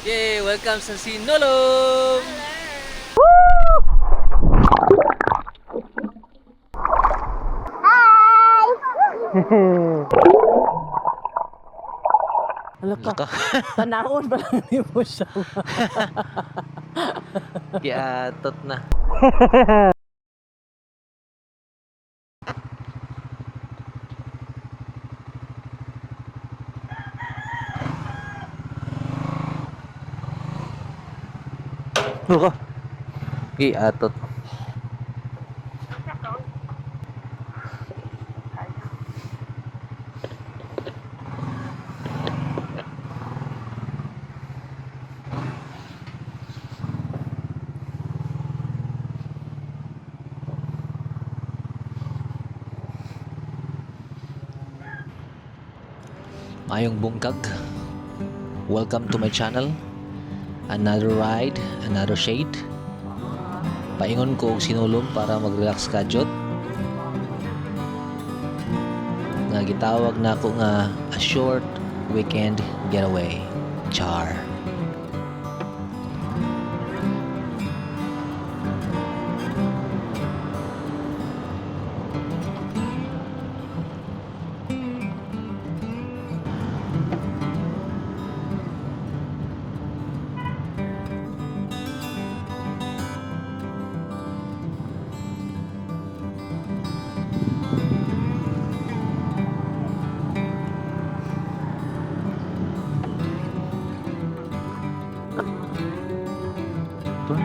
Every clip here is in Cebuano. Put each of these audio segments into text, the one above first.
Yay! Welcome sa Sinulog! Hala ka. Tanawon pa lang ni mo siya. Giatot na. Ano ka? Giatot. Mayong bungkag. Welcome to my channel. Another ride, another shade. Paingon ko og sinulom para mag-relax ka jot. Nga gitawag na ako nga a short weekend getaway. Char. Ito.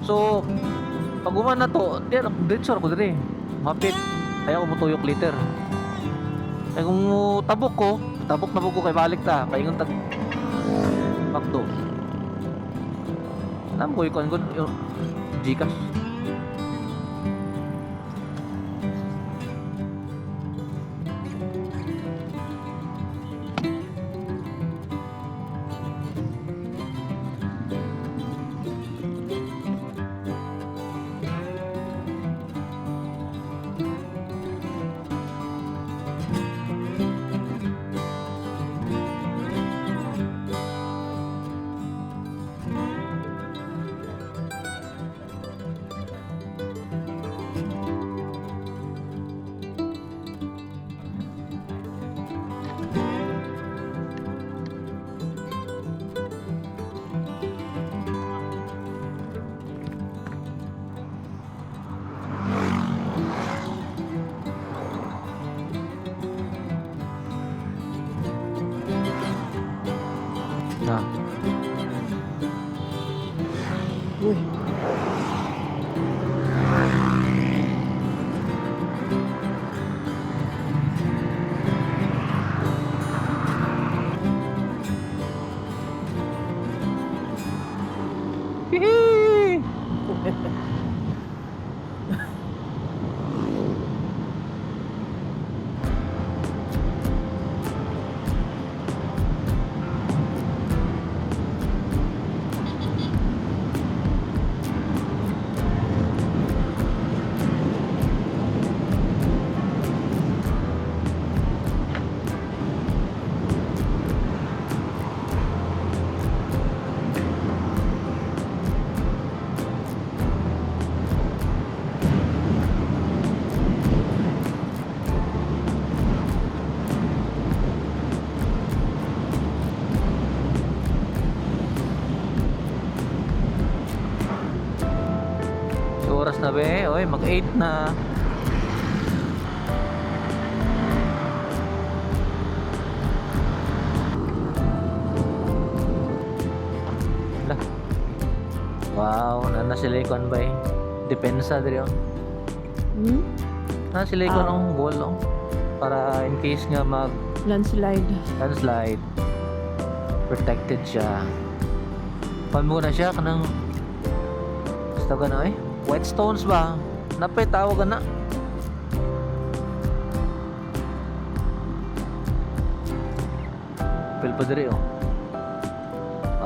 So, pag uman na to, di, diretso ako diri. Mapit. Kaya ko mutuyok liter. Kaya kung tabok ko, tabok na ko kay balik ta. Paingon tag Makdo. Alam ko ikon ko yung Gcash. Na. Uy. Hihi! So, oras na be, oy, mag 8 na. Lah. Wow, na sila ikon ba eh. Depensa diri oh. Hmm? Na sila ikon Ah. ang wall oh. Para in case nga mag Landslide. landslide, protected siya. Pan mo na siya kanang basta ka na eh. White stones ba? Napay tawag ka na. Pil pa diri oh.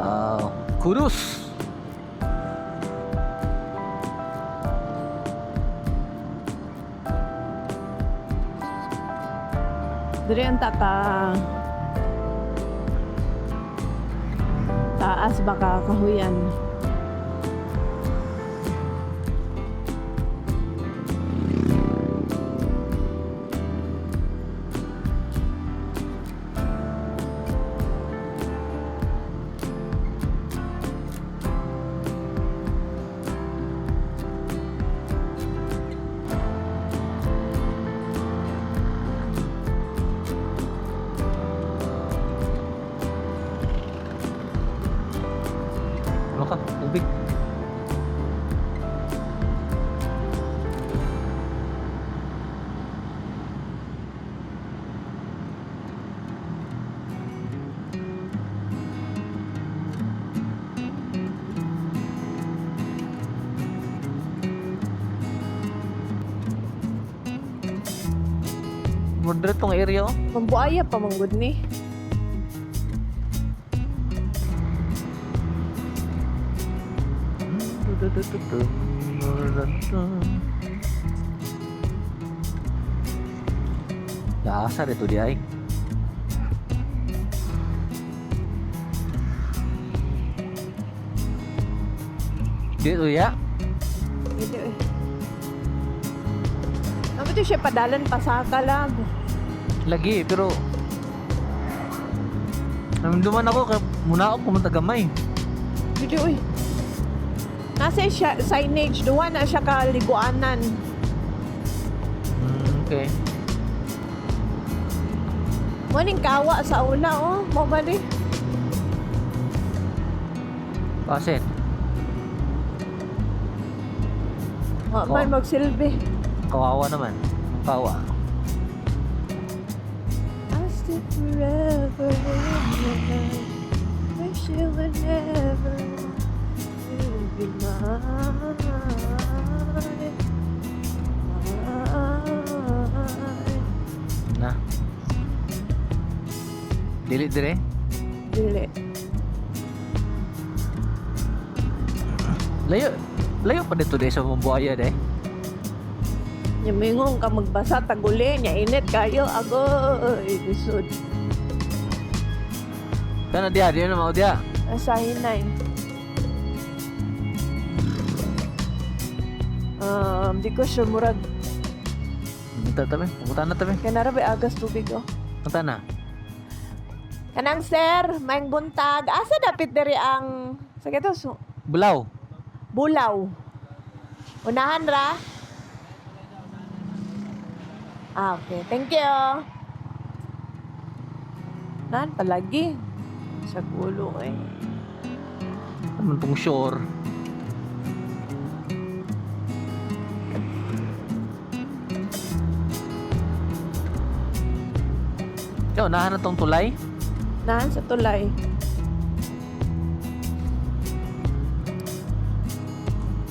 Wow. Kudos! Diri ang taka. Taas baka kahuyan. Ano ka? Tubig. Moderate tong area, oh. Mambuaya pa manggod ni. Dasar itu dia, ay. Dito ya. Dito eh. Ano to siya padalan pasaka lang. Lagi pero namduman ako kay muna ako pumunta gamay. Dito eh. Nasa siya signage duwa na siya kaliguanan. Okay. Morning kawa sa una oh, mo ba ni? Pasin. Wa man Oh. magsilbi. Kawawa naman. Kawa. I still forever in love. Wish you would never you'd be mine. Mine. Na. Dili dire. Dili. Layo. Layo pa dito dire sa Mambuaya de. Nya mingon ka magbasa taguli nya init kayo agoy lisod. Kana diya, diya na mao diya. Asa hinay. Di ko sure murag Punta tabi. Punta na tabi. kanara ba agas tubig oh. Punta na. Kanang sir, maayong buntag. Asa dapit diri ang sa kato so, Bulaw. Bulaw. Unahan ra. Ah, okay. Thank you. Nan palagi. Sa gulo eh. Ano tong shore? Yo, nahan na tong tulay. Nahan sa tulay.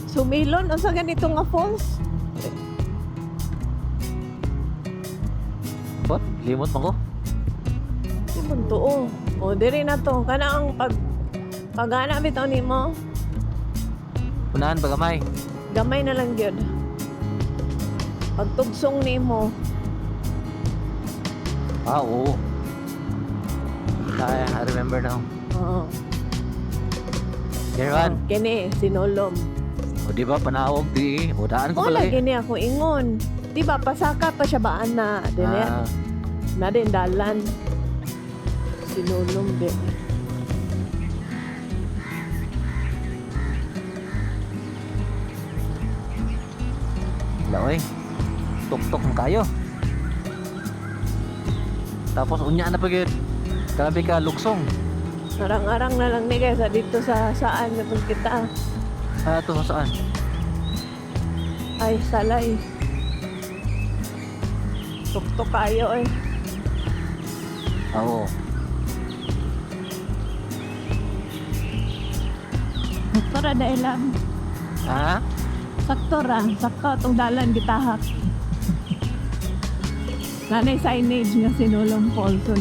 Sumilon unsa ganito nga falls? Bot, limot man ko. Di man tuo. O diri na to. Kana ang pag pagana bitaw nimo. Unahan ba gamay? Gamay na lang gyud. Pagtugsong nimo, Ah, oo. Ay, I remember now. oo. Jerwan. Oh, kini sinulom. O di ba panawag di? O daan ko Wala palagi. gini ako ingon. Di ba pasaka pa siya baan na dili Ah, na din dalan. Sinulom di. wala oy. Tuktok na kayo. Tapos unya na pa gyud. Grabe ka luksong. Arang-arang na lang ni kaysa dito sa saan kapag kita. Ah, ito sa saan? Ay, salay. Tuktok kayo eh. Oo. Para dahil lang. Ha? Sakto ra. Sakto itong dalan gitahak. Nanay signage nga sinulong Paulson.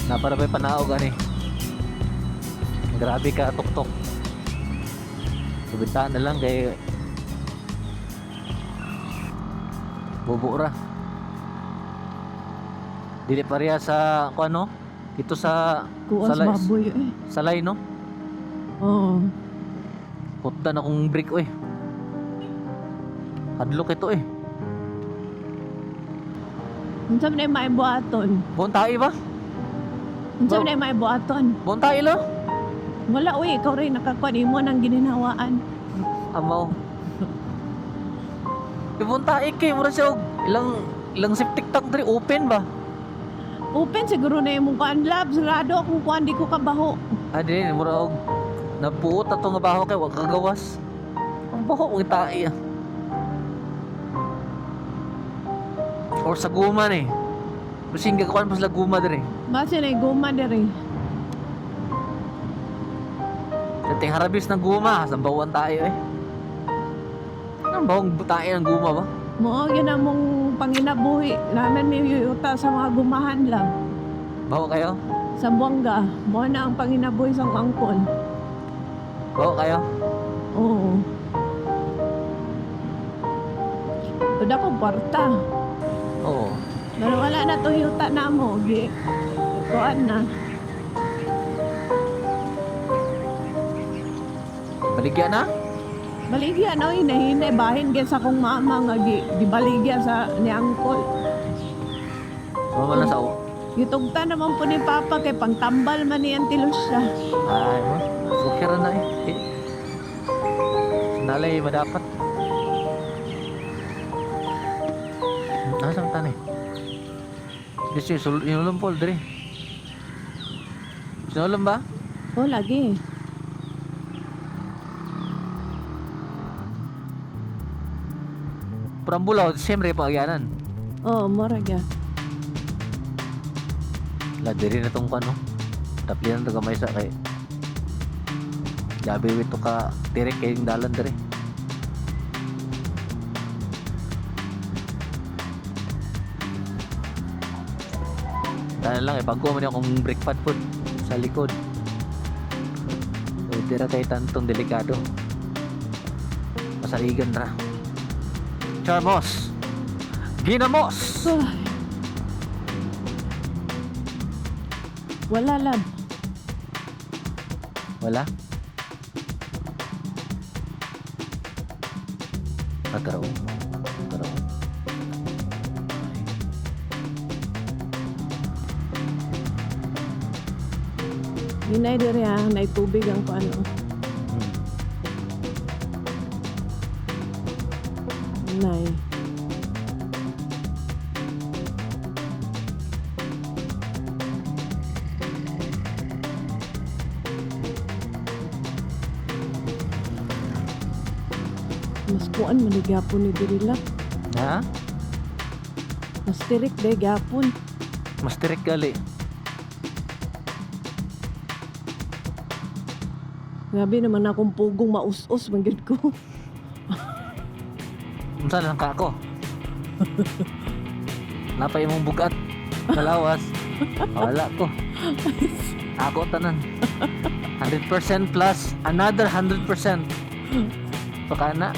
Napara pa'y panaog ani. Grabe ka tuktok. Subintahan na lang kay bubo ra. Dili pareha sa kung ano dito sa Kuwas Salay. baboy eh. Salay, no? Oo. Hutdan akong brake oy. Hadlok ito eh. Unsa man ay maibuhaton? Buong tae ba? Unsa man ay maibuhaton? Buong tae lo? Wala uy, ikaw rin nakakuan imo nang gininhawaan. Amaw. Buong tae kay mura siya og ilang ilang septic tank diri open ba? Open siguro na imong kuan lab, sarado akong kuan di ko kabaho. Ah, dili mura og napuot ato nga baho kay wa kagawas. Ang baho og tae ah. Or sa guma ni. Basing gagawan pa sila guma diri. Base na guma diri. Sa ting harabis ng guma, sa bawan tayo eh. Anong bawang tae ng guma ba? Mao gyud ang mong panginabuhi. Naman may yuta sa mga gumahan lang. Baho kayo? Sa Buanga, mo na ang panginabuhi sa angkol. Baho kayo? Oo. Tuda ko kwarta. Oo. Pero wala na to yuta na mo. Gi, kuan na. Baligya na? Baligya no, hinahinay bahin gyud sa akong mama nga gi, gibaligya sa ni angkol. Mama na sa o. Gitugta naman po ni Papa kay pangtambal man ni Auntie Lucia. Ay mo. Sukira na eh. Eh. Nalay madapat. Nasa man tani? This is inulom pol diri. Sinulom ba? Oh, lagi. Prambulaw, siyempre pagyanan. Oh, mora gyud. La diri na tong kano. Taplian to gamay sa kay. Gabi wito ka direk kay dalan diri. Tana lang eh, bago man akong brake pad pod sa likod. So, dira kay tantong delikado. Masaligan ra. Charmos! Ginamos! Ay. Wala lab. Wala? Ah, tara oh. Tara oh. Hinay diri ha, nay tubig ang kuan. Oh. Nay. Mas kuan man ni gyapon ni diri lab. Ha? Mas tirik de gyapon. Mas tirik gali. Grabe naman akong pugong maus-us man gyud ko. Unsa lang ka ako? Napay imong bugat. Kalawas. Wala ko. Ako tanan. 100% plus another 100%. Baka na.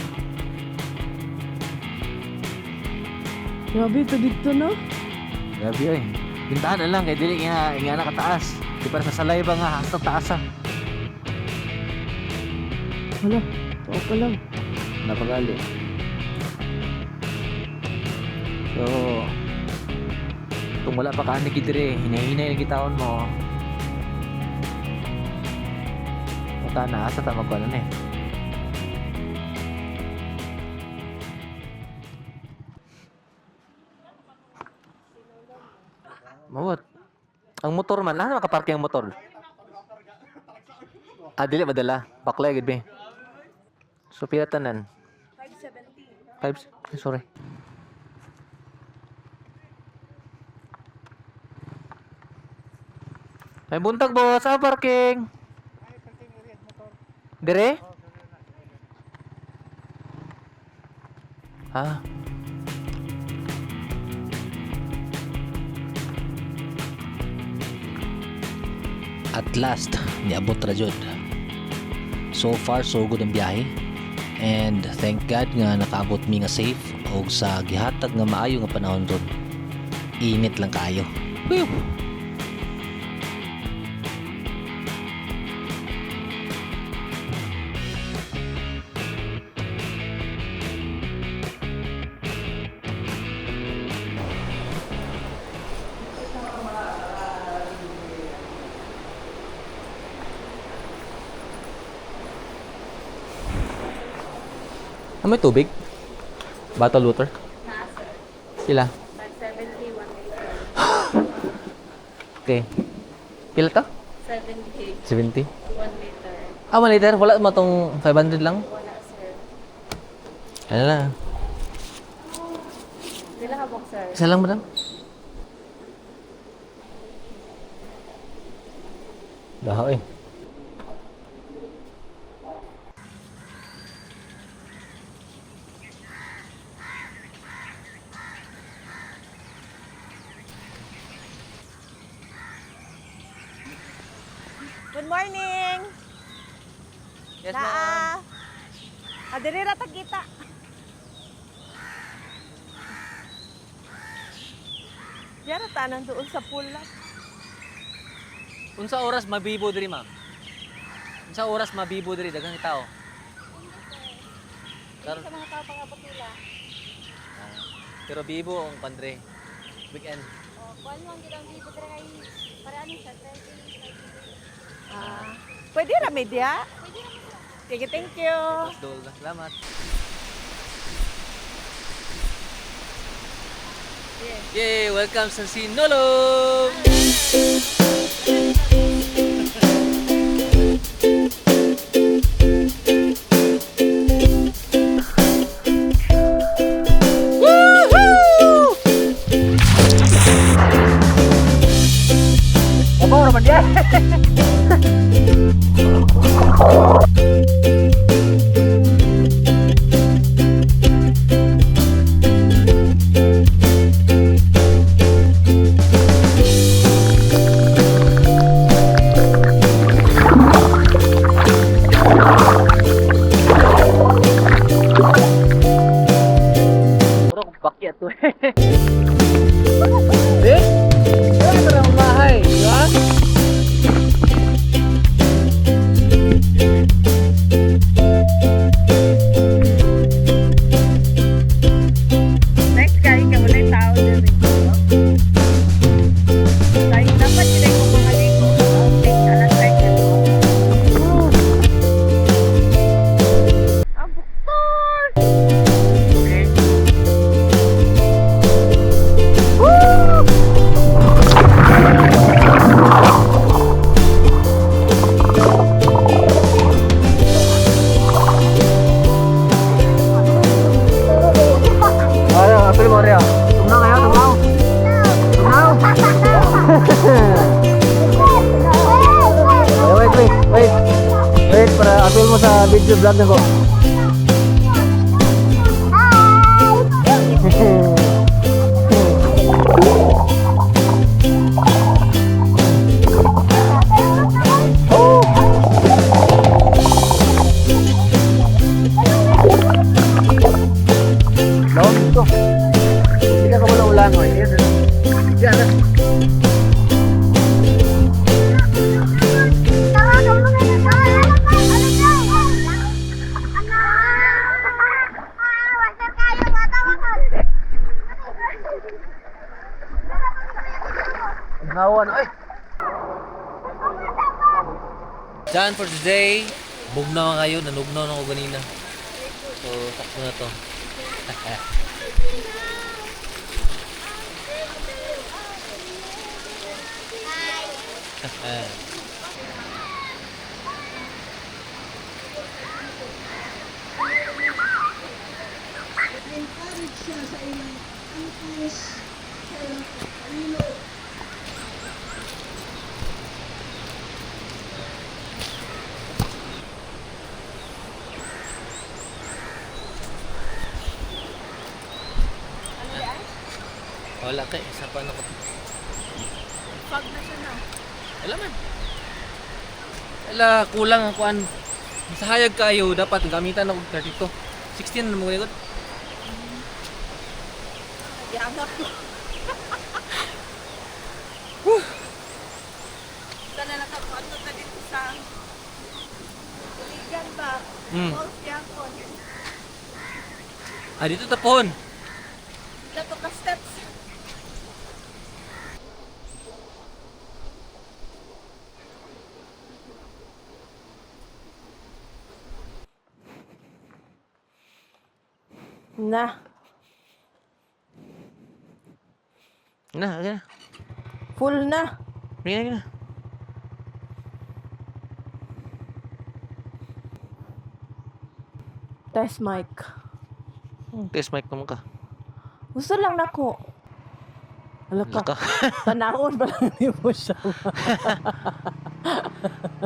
Grabe to dito no. Grabe oy. Bintahan na lang kay dili nga nga nakataas. Di para sa salay ba nga hasta taas ah. Wala, tuo pa lang. Napagali. So, kung wala pa ka ni dire, hinahinay na gitawon mo. Mata na asa ta magkuan na eh. Mawat. Ang motor man, lahat makaparking ang motor. Ah, dili madala. Baklay gid be. So pila tanan? 570. 5 sorry. May buntag boss, ah, parking. Dire? Ah. At last, niabot ra jud. So far, so good ang biyahe. And thank God nga nakaabot mi nga safe og sa gihatag nga maayo nga panahon ron. Init lang kaayo. Whew! Ah, may tubig? Bottle water? Sila. 71 liter. Okay. Pila to? 70. 70? 1 liter. Ah, 1 liter? Wala mo tong 500 lang? Wala, sir. Ano na? Pila ka box, sir? Isa lang, madam? Daha eh. Good morning. Yes, Naa. Ah, diri ra ta kita. Yara tanan doon sa pool lang. Unsa oras mabibo diri, ma'am? Unsa oras mabibo diri daghang tao? Pero, Sa mga tao pangabot nila. Ah, pero bibo ang pandre. Weekend. O, kuan mo ang gidang dito pero kay para ano siya 30. Ah, pwede ra media? Sige, thank you. Mas dol. Salamat. Yay! Welcome sa Sinulog! Woohoo! Abaw raman dia. Puro kong pakyat to eh. Eh? Kaya na ang bahay, di ba? Next guy, ka wala yung tao diri. Tayo dapat sila yung mga ligo. Okay, alas 7. Ah, buktor! Ano, apel mo rin. Tugnaw kayo, tugnaw. Tugnaw. Wait, wait, wait. Wait, para apel mo sa video vlog na ko. Lawag dito. Hindi ka wala ulan mo. Diyan na. Nawa na ay. Done for today. Bugnaw na kayo, nanugnaw na ako ganina. So, sakto na to. Encourage siya sa ilang utos, sa ilang pagpahilo. Wala kay, isa pa na ko. Fog na siya na. Wala man. Ala, kulang ang kuan. Sa hayag kayo, dapat gamitan ako 32. 16 na mo gani. Yagap ko. Sana nakakuan na dito sa Tuligan ba? Falls yapon. Ah, dito tapon. Dato ka steps. Na, Na, na. Full na. Na, na. Test mic. Test mic naman ka. Gusto lang nako. Ala ka. Laka. Tanawon pa lang ni mo siya.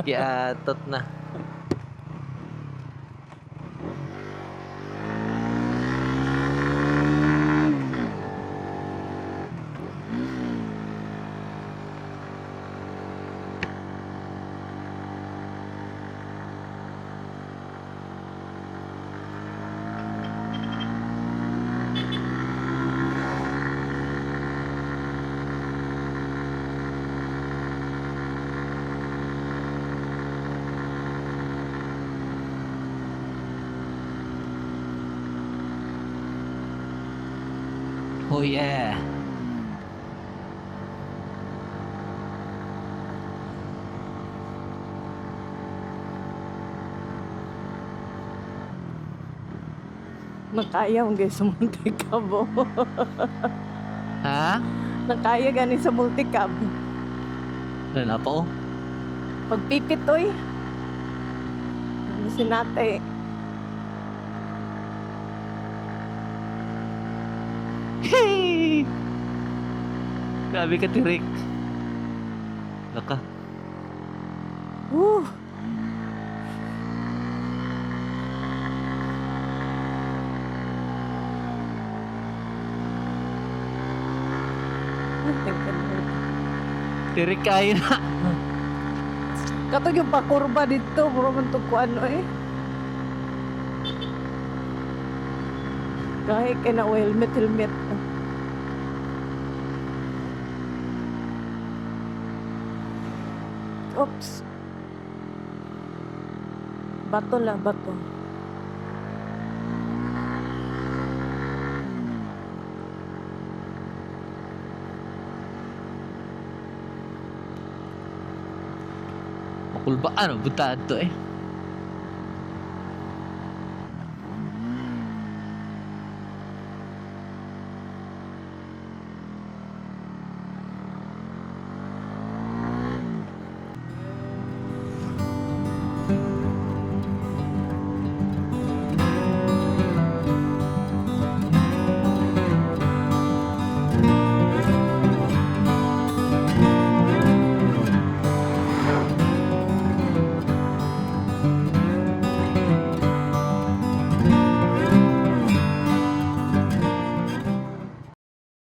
Giatot na. Oh yeah. Nakaya mo guys sa multicab. Oh. Ha? Nakaya gani sa multicab. Ano na pa oh? Pagpipit oy. Ano si nate? Hey! Grabe ka, Tirik. Laka. Woo! Thank you, Lord. Tirik kayo na. Katong yung pakurba dito, mura man to ko ano eh. Kahit kay na helmet, helmet. Oops. Bato lang, bato. Makulbaan, oh. Buntad to eh.